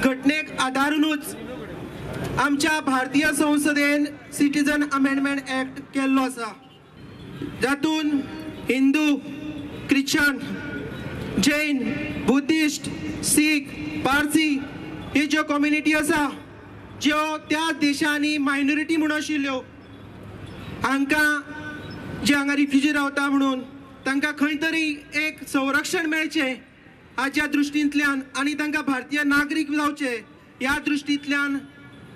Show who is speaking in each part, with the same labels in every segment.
Speaker 1: घटनेक आदारूनच आमच्या भारतीय संसदेन citizen amendment act केल्लो आसा, जातून हिंदू, ख्रिश्चन, जैन, बुद्धिस्ट, सीख, पारसी ही ज्यो कम्युनिटी आसा ज्यो त्या देशांनी मायनॉरिटी म्हणून आशिल्ल्यो, हांकां जे हांगा रिफ्युजी रावता म्हणून तांकां खंय तरी एक संरक्षण मेळचें हाच्या दृश्टींतल्यान आनी तांकां भारतीय नागरीक जावचे ह्या दृश्टींतल्यान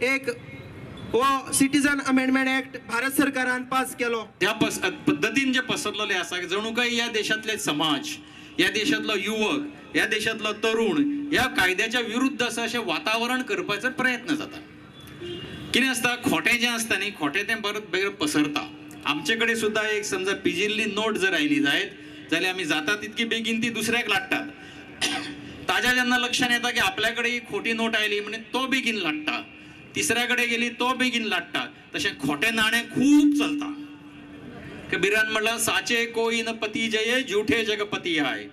Speaker 1: एक हो सिटीजन अमेंडमेंट ऍक्ट भारत सरकारान पास केलो.
Speaker 2: त्या पद्दतीन जे पसरलेले आसा जणू काही ह्या देशांतले समाज, ह्या देशांतलो युवक, ह्या देशांतलो तरुण ह्या कायद्याच्या विरुद्ध आसा अशें वातावरण करपाचो प्रयत्न जाता. कितें आसता, खोटें जें आसता न्ही, खोटें तें परत बेगीन पसरता. आमचे कडेन सुद्दां एक समजा पिजिल्ली नोट जर आयली जायत जाल्यार आमी जाता तितकी बेगीन ती दुसऱ्याक लाट्टात. ताज्या जेन्ना लक्षान येता की आपल्या कडेन ही खोटी नोट आयली म्हणजे तो बेगीन लाट्टा, तिसऱ्या कडेन गेली तो बेगीन लाट्टा. तशें खोटें नाणें खूब चलता. कबीरान म्हणलां, साचे कोई न पती जये झूठे जगपती आय,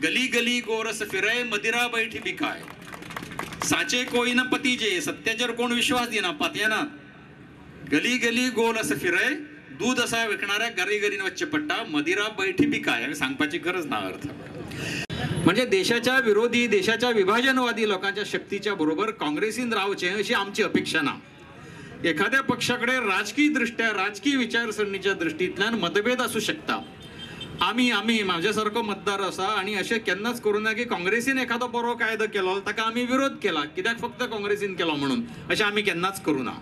Speaker 2: गली गली गोरस फिरय मदिरा बैठी बिकाय. साचे कोई न पती जये, सत्याचेर कोण विश्वास दिना, पातयेनात. गली गली गोरस फिरय, दूध असा विकणाऱ्या घरी घरी वच्चें पडटा, मदिरा बैठी बिकाय. सांगपाची गरज ना अर्थ. म्हणजे देशाच्या विरोधी, देशाच्या विभाजनवादी लोकांच्या शक्तीच्या बरोबर काँग्रेसीन रावचें अशी आमची अपेक्षा ना. एखाद्या पक्षाकडे राजकीय दृष्ट्या, राजकीय विचारसरणीच्या दृष्टींतल्यान मतभेद आसूं शकता. आमी आमी म्हाजे सारको मतदार आसा आनी अशें केन्नाच करूं ना की काँग्रेसीन एखादो बरो कायदो केलो ताका आमी विरोध केला कित्याक फक्त काँग्रेसीन केलो म्हणून, अशें आमी केन्नाच करूं ना.